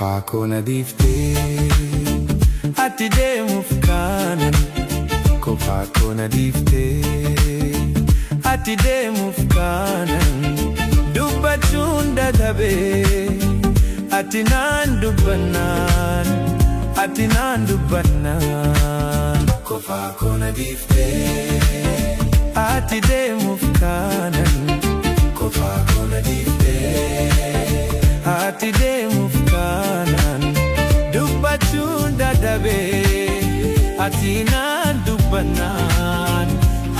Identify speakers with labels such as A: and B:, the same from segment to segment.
A: Kophaa koo na dhiiftee, ati deemuuf kaanan. Kophaa koo na dhiiftee, ati deemuuf kaanan. Dubbachuun dadhabee, ati naan dubbannaan, ati naan dubbannaan. Kophaa koo na dhiiftee, ati deemuuf kaanan. Kophaa koo na dhiiftee, ati deemuuf kaanan. Dubbachuun dadhabee, ati naan dubbannaan,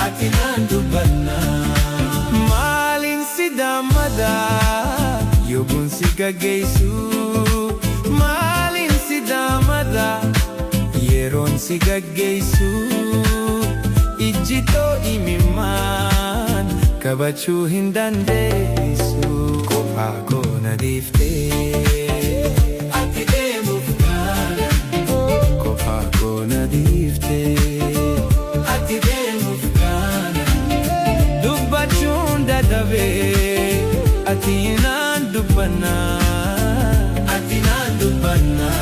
A: ati naan dubbannaan. Maaliin si daamadaa yookuun si gaggeessu? Maaliin si daamadaa yeroon si gaggeessu? Ijji too imimmaan qabachuu hin dandeessu. Kophaa koo na dhiiftee, ati deemuuf kaanan. Kophaa koo na dhiiftee, ati deemuuf kaanan. Dubbachuun dadhabee, ati naan dubbannaa, ati naan dubbannaa.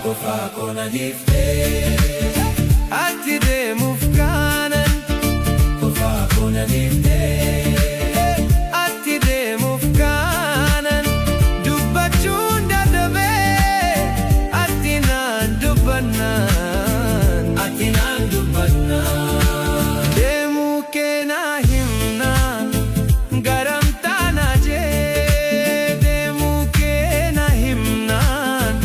A: Kophaa koo na dhiiftee, ati deemuuf kaanan. Kophaa koo na dhiiftee, ati deemuuf kaanan. Dubbachuun dadhabee, ati naan dubbannaan, ati naan dubbannaan. Deemuu kee naa himnaan, garam taanaa jee? Deemuu kee na himnaan,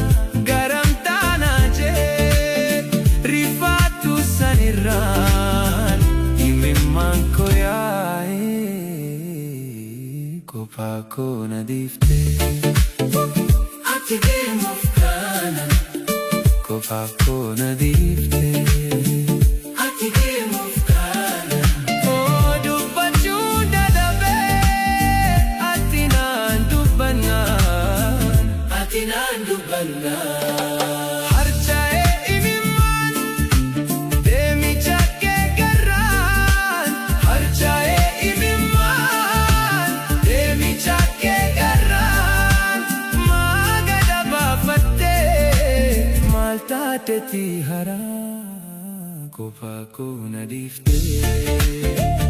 A: garam taanaa jee? Rifaatu sanirraan imimmaan koo yaa'ee. Kophaa koo na dhiiftee, ati deemuuf kaanan. Kophaa koo na dhiiftee, ati deemuuf kaanan. Oh, dubbachuun dadhabee, ati naan dubbannaan, ati naan dubbannaan. Harca'ee imimmaan deemicha kee garraan. Harca'ee imimmaan deemicha kee garraan. Maagada baafattee, maal taateeti haraa? Kophaa koo na dhiiftee.